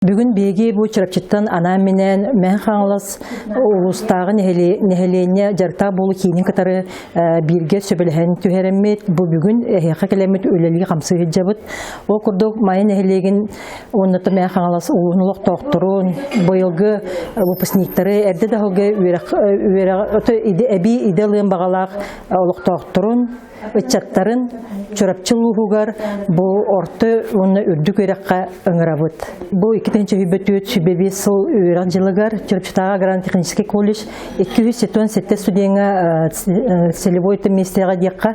Бүгүн биһиги бу Чурапчыттан анаан-минээн Мэҥэ Хаҥалас улуустааҕы нэһилиэнньэ дьарыктаах буолуу киинин кытары бииргэ сөбүлэһэн түһэрэммит, бу бүгүн эһиэхэ кэлэммит үлэлии-хамсыы сылдьабыт. Ол курдук Майа нэһилиэгин уонна Мэҥэ Хаҥалас улууһун олохтоохторун, быйылгы выпускниктары эрдэ да сылга үөрэх эбии идэ ылыан баҕалаах олохтоохторун ыччаттарын Чурапчы улууһугар бу орто уонна үрдүк үөрэххэ ыҥырабыт. Бу 2024 сыл үөрэх дьылыгар Чурапчытааҕы аграрно-технический колледж 277 студеҥҥа целевой миэстэҕэ диэххэ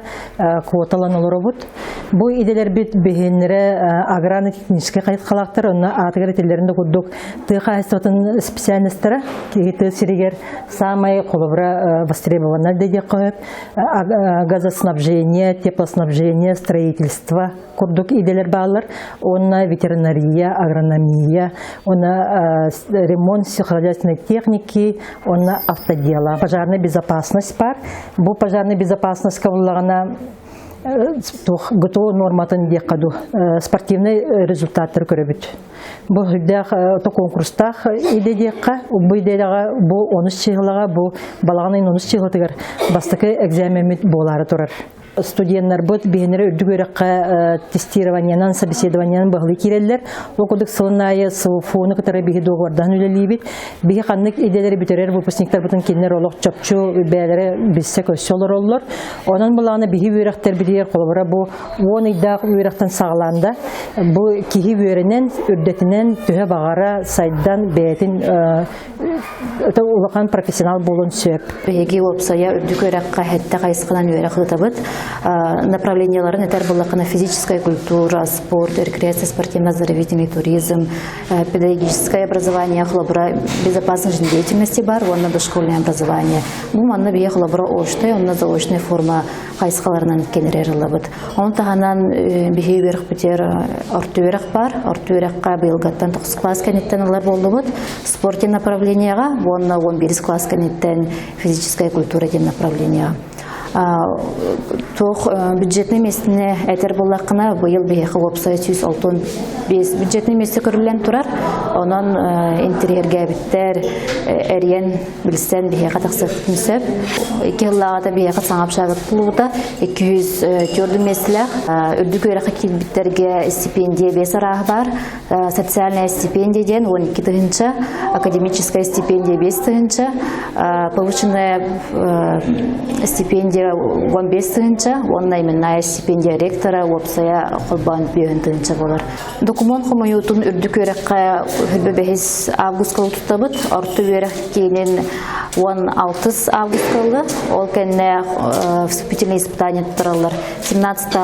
квоталан олоробут. Бу идэлэрбит биһиннэрэ аграрно-технический хайысхалаахтар, онно аатыгар этиллэрин да курдук тыа хаһаайыстыбатын специальностара киһи тыа сиригэр саамай холобура востребованнар да диэххэ сөп. Газоснабжение, теплоснабжение, строительство курдук идэлэр бааллар. Уонна ветеринария, агрономия, уонна ремонт сельскохозяйственной техники, уонна автодела. Пожарная безопасность бар. Бу пожарная безопасность кабыллаҕына туох ГТО норматын диэххэ дуу спортивный результаттары көрөбүт. Бу үрдээх ото конкурстаах идэ диэххэ, бу идэлэҕэ бу онус чыһылаҕа бу балаҕан ыйын онус чыһылатыгар бастакы экзамеммит буолаары турар. Студеннарбыт биһиннэри үрдүк үөрэххэ тестированиенан, собеседованиенан баһылыы киирэллэр. Ол курдук сылын аайы СФУ-ну кытары биһи дуогабардаһан үлэлиибит. Биһи ханнык идэлэри бүтэрэр выпускниктарбытын кинилэр олох чопчу бэйэлэрэ билсэ-көрсө олороллор. Онон былаана биһи үөрэхтэрбитигэр холобура бу 10 ыйдаах үөрэхтэн саҕалаан да бу киһи үөрэнэн, үрдэтинэн төһө баҕара сайдан бэйэтин улахан профессионал буолуон сөп. Биһиги уопсайа үрдүк үөрэххэ сэттэ хайысханан үөрэх ыытабыт. Направлениеларын этэр буоллаххына физическая культура, спорт, рекреация, спортивно-оздоровительный туризм, педагогическое образование, холобура безопасной жизнедеятельности бар уонна дошкольное образование. Бу манна бие холобура очная, онно заочная форма хайысхаларынан кэлэрэр ылабыт. Оны таһынан биһи үөрэхпитигэр орто үөрэх бар. Орто үөрэххэ быйылгаттан 9 класс кэнниттэн ылар буоллубут. Спорте направлениеҕа уонна 11 класс кэнниттэн физическая культура диэн направлениеҕа. Туох бюджетный миэстэни этэр буоллаххына, быйыл биһиэхэ уопсай 165 бюджетный миэстэ көрүллэн турар. Онон интэриэһиргээбиттэр эрийэн билсэн биһиэхэ тахсыахпытын сөп. Икки сыллааҕыта биһиэхэ саҥа общага тутуллубута. 204 миэстэлээх. Үрдүк үөрэххэ киирбиттэргэ стипендия биэс арааһа баар. Социальная стипендия диэн 12 тыһыынча, академическая стипендия 5 тыһыынча, полученная стипендия 15 тыһыынча, уонна именная стипендия ректора уопсайа холбоон 5 тыһыынча болар. Докумуон хомуйуутун үрдүк үөрэххэ хүрбэ бэһис августка утутабыт. Орто үөрэх киинин 16 августка ылы. Ол кэннэ вступительные испытания туттараллар. 17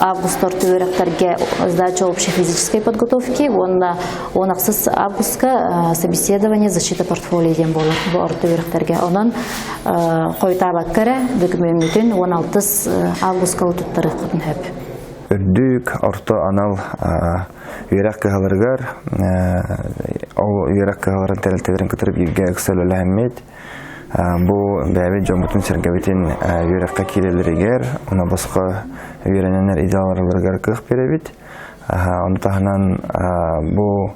августа орто үөрэхтэргэ сдача общей физической подготовки, уонна 16 августка собеседование защита портфолио диэн буолар бу орто үөрэхтэргэ. Онон хойутаабакка эрэ докумеммүтүн 16 августка туттарыахпытын сөп. Үрдүк, орто анал үөрэх кыһаларыгар, ол үөрэх кыһаларын тэрилтэлэрин кытары бииргэ ыкса үлэлэһэммит, бу бэйэбит дьоммутун-сэргэбитин үөрэххэ киирэллэригэр, уна босхо үөрэнэннэр идэ алараларыгар кыах биэрэбит. Ону таһынан бу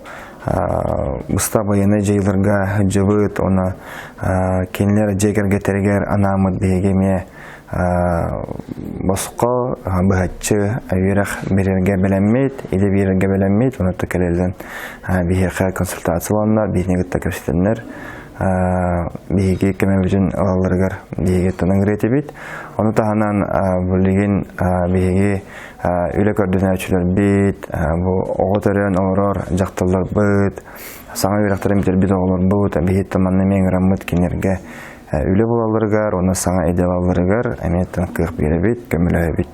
быста байыаннай дьайыыларга сылдьыбыт, уонна кинилэр дьиэ кэргэттэригэр анааммыт биһиги эмиэ босхо быһаччы үөрэх биэрэргэ бэлэммит, идэ биэрэргэ бэлэммит, онно кэлэллэн биһиэхэ консультацияланнар, биһигини кытта кэпсэтэннэр биһиги көмөбүтүн ылалларыгар биһиги ыҥырыы этибит. Ону таһынан билигин биһиги үлэ көрдөнөөччүлэрбит, бу оҕо төрөөн олорор дьахталларбыт, саҥа үөрэхтэрин бүтэрбит оҕолорбут, биһиги манна эмиэ ыҥыраммыт кинилэргэ үлэ булалларыгар уонна саҥа идэ ылалларыгар эмиэ кыах биэрэбит, көмөлөһөбүт.